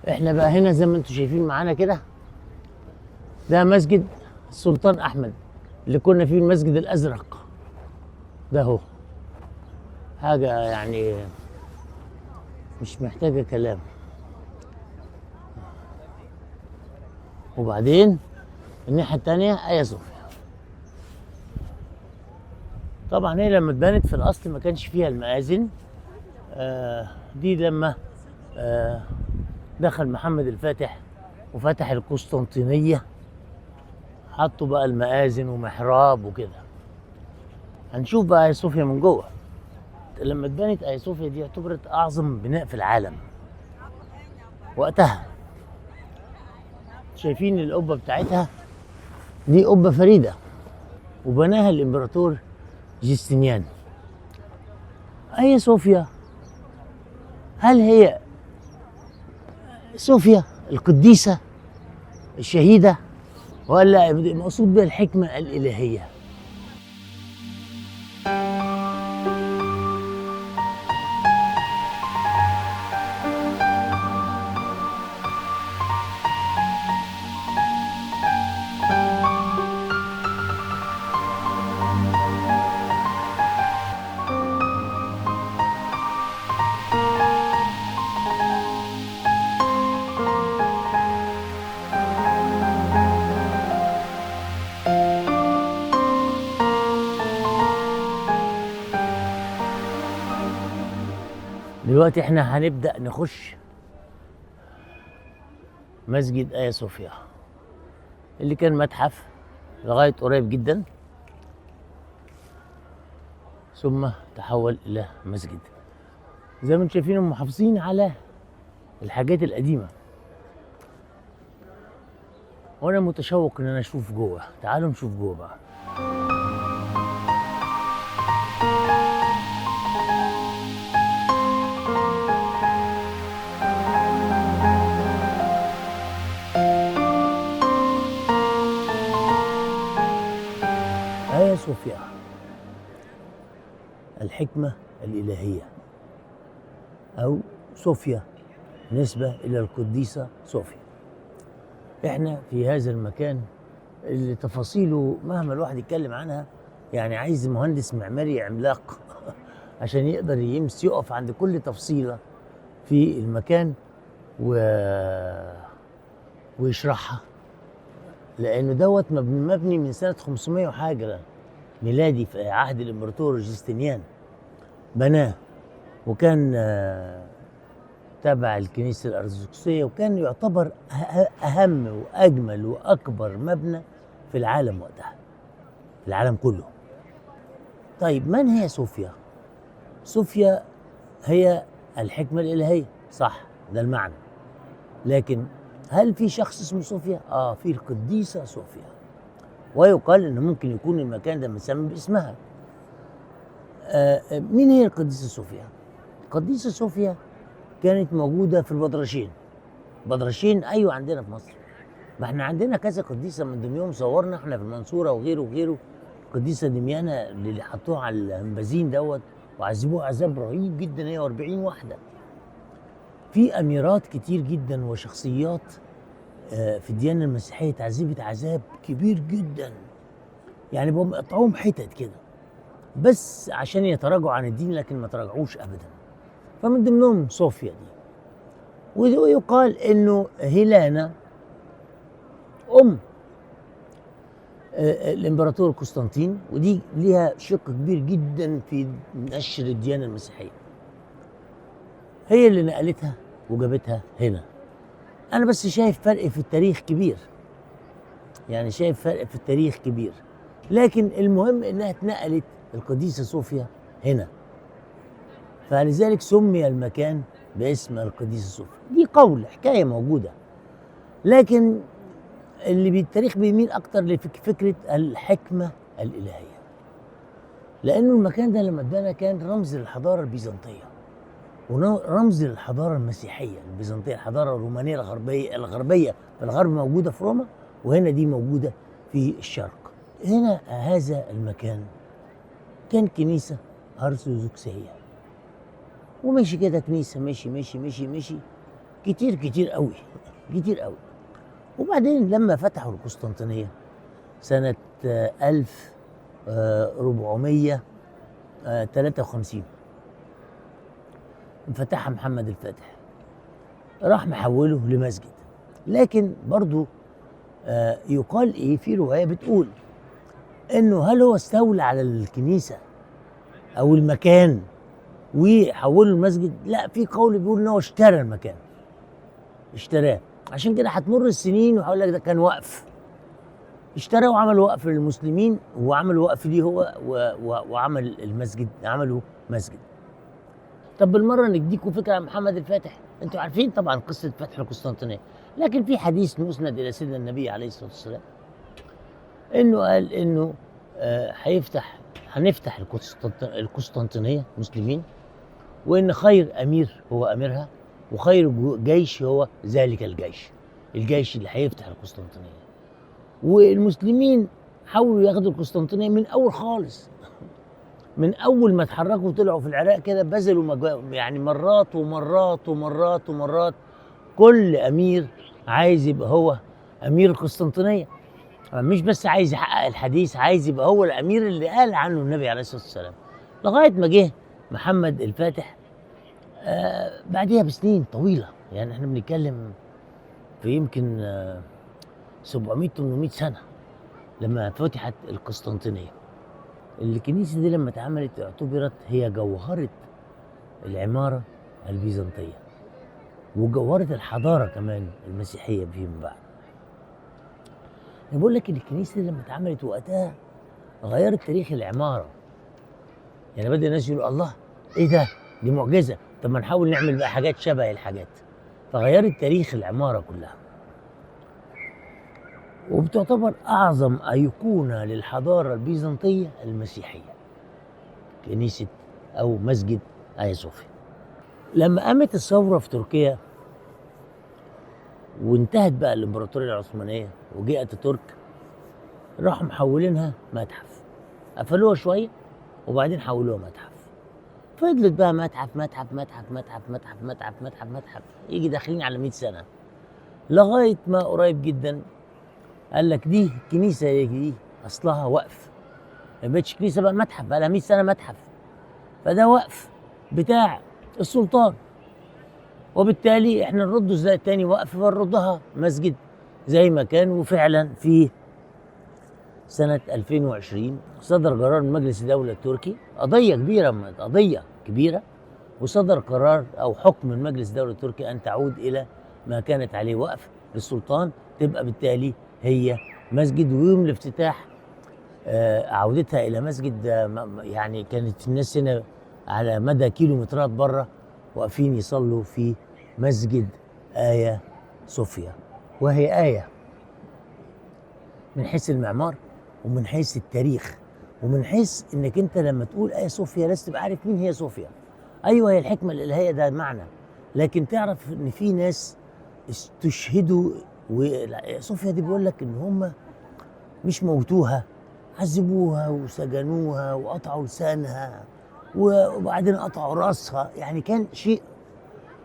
احنا بقى هنا زي ما انتم شايفين معانا كده، ده مسجد السلطان احمد اللي كنا فيه، المسجد الازرق ده هو حاجة يعني مش محتاجة كلام. وبعدين الناحية التانية آيا صوفيا. طبعا هي لما اتبنت في الأصل ما كانش فيها المآذن. دي لما دخل محمد الفاتح وفتح القسطنطينية حطوا بقى المآذن ومحراب وكده. هنشوف بقى آيا صوفيا من جوه. لما اتبنت آيا صوفيا دي اعتبرت أعظم بناء في العالم وقتها. شايفين القبة بتاعتها دي قبة فريدة، وبناها الإمبراطور جستنيان. آيا صوفيا هل هي صوفيا القديسة الشهيدة ولا مقصود بها الحكمة الإلهية؟ دلوقتي احنا هنبدأ نخش مسجد آيا صوفيا اللي كان متحف لغاية قريب جدا، ثم تحول إلى مسجد. زي ما انتم شايفين هم محافظين على الحاجات القديمة، وأنا متشوق إن أنا أشوف جوه. تعالوا نشوف جوه بقى. آيا صوفيا الحكمة الإلهية، أو صوفيا نسبة إلى القديسة صوفيا. إحنا في هذا المكان اللي تفاصيله مهما الواحد يتكلم عنها يعني عايز مهندس معماري عملاق عشان يقدر يقف عند كل تفصيلة في المكان ويشرحها، لأنه دوت مبني من سنة 500 وحاجة ميلادي في عهد الإمبراطور جستنيان بناه، وكان تبع الكنيسة الأرثوذكسية، وكان يعتبر أهم وأجمل وأكبر مبنى في العالم وقتها، في العالم كله. طيب من هي صوفيا؟ صوفيا هي الحكمة الإلهية، صح، ده المعنى. لكن هل في شخص اسمه صوفيا؟ في القديسة صوفيا، ويقال إنه ممكن يكون المكان ده مسمى باسمها. مين هي القديسة صوفيا؟ القديسة صوفيا كانت موجودة في البدرشين. بدرشين أيوة عندنا في مصر، ما احنا عندنا كذا قديسة من ضمنهم صورنا احنا في المنصورة وغيره وغيره. القديسة دميانة اللي حطوها على الهمبازين دوت وعذبوها عذاب رهيب جدا، هي 40 واحدة. في أميرات كتير جدا وشخصيات في الديانة المسيحية تعذبت عذاب كبير جدا، يعني بقوا مقطعوهم حتت كده بس عشان يتراجعوا عن الدين، لكن ما تراجعوش أبدا. فمن ضمنهم صوفيا دي. ويقال إنه هيلانا أم الإمبراطور قسطنطين، ودي ليها شق كبير جدا في نشر الديانة المسيحية، هي اللي نقلتها وجابتها هنا. أنا بس شايف فرق في التاريخ كبير، يعني شايف فرق في التاريخ كبير، لكن المهم إنها اتنقلت القديسة صوفيا هنا، فلذلك سمي المكان باسم القديسة صوفيا. دي قول، حكاية موجودة، لكن اللي بالتاريخ بيميل أكتر لفكرة الحكمة الإلهية، لأنه المكان ده لما اتبنى كان رمز للحضارة البيزنطية ورمز للحضارة المسيحية البيزنطية، الحضارة الرومانية الغربية في الغرب موجودة في روما، وهنا دي موجودة في الشرق. هنا هذا المكان كان كنيسة أرثوذكسية، ومشي كده كنيسة، مشي مشي مشي مشي كتير كتير قوي، كتير قوي. وبعدين لما فتحوا القسطنطينية سنة 1453 فتحها محمد الفاتح، راح محوله لمسجد. لكن برضو يقال ايه في رواية بتقول انه هل هو استولى على الكنيسة او المكان وحوله المسجد؟ لا، في قول بيقول ان هو اشترى المكان، اشتراه. عشان كده هتمر السنين وهقول لك ده كان وقف، اشترى وعمل وقف للمسلمين وعمل وقف ليه هو وعمل المسجد، عملوا مسجد. طب بالمرة نديكم فكرة عن محمد الفاتح. انتوا عارفين طبعا قصة فتح القسطنطينية، لكن في حديث مسند الى سيدنا النبي عليه الصلاة والسلام انه قال انه هنفتح القسطنطينية مسلمين، وان خير امير هو اميرها، وخير جيش هو ذلك الجيش، الجيش اللي هيفتح القسطنطينية. والمسلمين حاولوا ياخدوا القسطنطينية من اول خالص، من اول ما اتحركوا وطلعوا في العراق كده، بذلوا يعني مرات ومرات ومرات ومرات. كل امير عايز يبقى هو امير القسطنطينية، مش بس عايز يحقق الحديث، عايز يبقى هو الامير اللي قال عنه النبي عليه الصلاة والسلام. لغاية ما جه محمد الفاتح بعديها بسنين طويلة، يعني احنا بنتكلم في يمكن 700-800 سنة لما فتحت القسطنطينية. الكنيسة دي لما اتعملت اعتبرت هي جوهره العمارة البيزنطيه وجوهره الحضارة كمان المسيحية فيما بعد. انا بقول لك ان الكنيسة دي لما اتعملت وقتها غيرت تاريخ العمارة. يعني بدأ الناس يقولوا الله ايه ده، دي معجزه، طب ما نحاول نعمل بقى حاجات شبه الحاجات. فغيرت تاريخ العمارة كلها، وبتعتبر اعظم ايقونة للحضاره البيزنطيه المسيحية، كنيسة او مسجد ايا صوفيا. لما قامت الثورة في تركيا وانتهت بقى الامبراطورية العثمانية وجاءت الترك، راحوا محولينها متحف، قفلوها شوية وبعدين حولوها متحف. فضلت بقى متحف متحف متحف متحف متحف متحف متحف متحف، يجي داخلين على 100 سنة، لغاية ما قريب جدا قال لك دي الكنيسة دي اصلها وقف، ما بقتش كنيسة بقى متحف، بقى لها 100 سنة متحف، فده وقف بتاع السلطان، وبالتالي احنا نرده ازاي تاني وقف؟ فنردها مسجد زي ما كان. وفعلا في سنة 2020 صدر قرار من مجلس الدولة التركي، قضية كبيرة، قضية كبيرة، وصدر قرار أو حكم من مجلس الدولة التركي أن تعود إلى ما كانت عليه وقف للسلطان، تبقى بالتالي هي مسجد. ويوم الافتتاح عودتها إلى مسجد، يعني كانت الناس هنا على مدى كيلومترات بره واقفين يصلوا في مسجد آيا صوفيا، وهي آية من حيث المعمار ومن حيث التاريخ ومن حيث انك انت لما تقول آيا صوفيا لازم تبقى عارف مين هي صوفيا. ايوه هي الحكمة الالهية ده معنى، لكن تعرف ان في ناس استشهدوا، وصوفيا دي بيقول لك ان هم مش موتوها، عذبوها وسجنوها وقطعوا لسانها وبعدين قطعوا راسها، يعني كان شيء،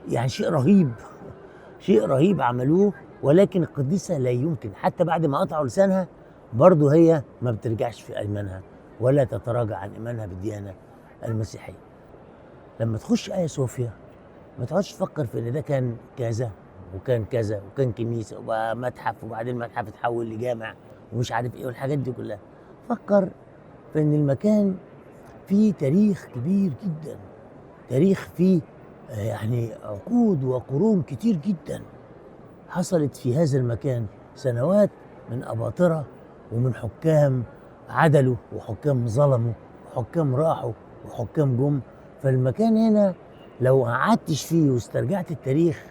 يعني شيء رهيب، شيء رهيب عملوه. ولكن القديسة لا يمكن حتى بعد ما قطعوا لسانها برضه هي ما بترجعش في ايمانها ولا تتراجع عن ايمانها بالديانة المسيحية. لما تخش آيا صوفيا ما تقعدش تفكر في ان ده كان كذا وكان كذا وكان كنيسة وبقى متحف وبعدين المتحف اتحول لجامع ومش عارف ايه والحاجات دي كلها. فكر في ان المكان فيه تاريخ كبير جدا، تاريخ فيه يعني عقود وقرون كتير جدا حصلت في هذا المكان، سنوات من أباطرة ومن حكام عدلوا وحكام ظلموا وحكام راحوا وحكام جم. فالمكان هنا لو قعدتش فيه واسترجعت التاريخ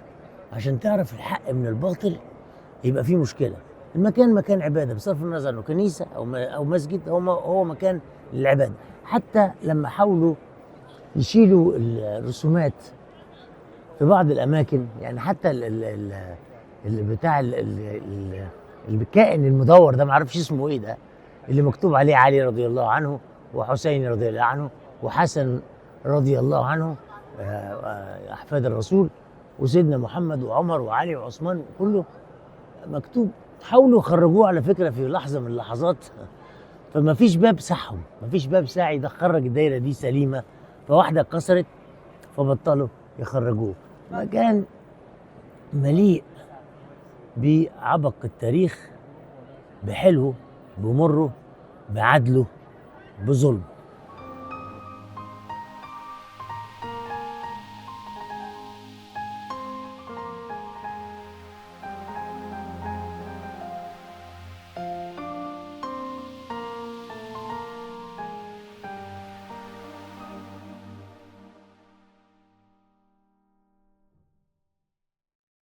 عشان تعرف الحق من الباطل يبقى فيه مشكلة. المكان مكان عبادة بصرف النظر انه كنيسة او مسجد، هو مكان للعبادة. حتى لما حاولوا يشيلوا الرسومات في بعض الاماكن، يعني حتى بتاع الكائن المدور ده، معرفش اسمه ايه ده، اللي مكتوب عليه علي رضي الله عنه وحسين رضي الله عنه وحسن رضي الله عنه، احفاد الرسول، وسيدنا محمد وعمر وعلي وعثمان كله مكتوب. حاولوا يخرجوه على فكرة في لحظة من اللحظات، فما فيش باب سحهم، ما فيش باب ساعي ده خرج الدايرة دي سليمة، فواحدة اتكسرت فبطلوا يخرجوه. مكان مليء بعبق التاريخ، بحلوه بمرة بعدله بظلمه.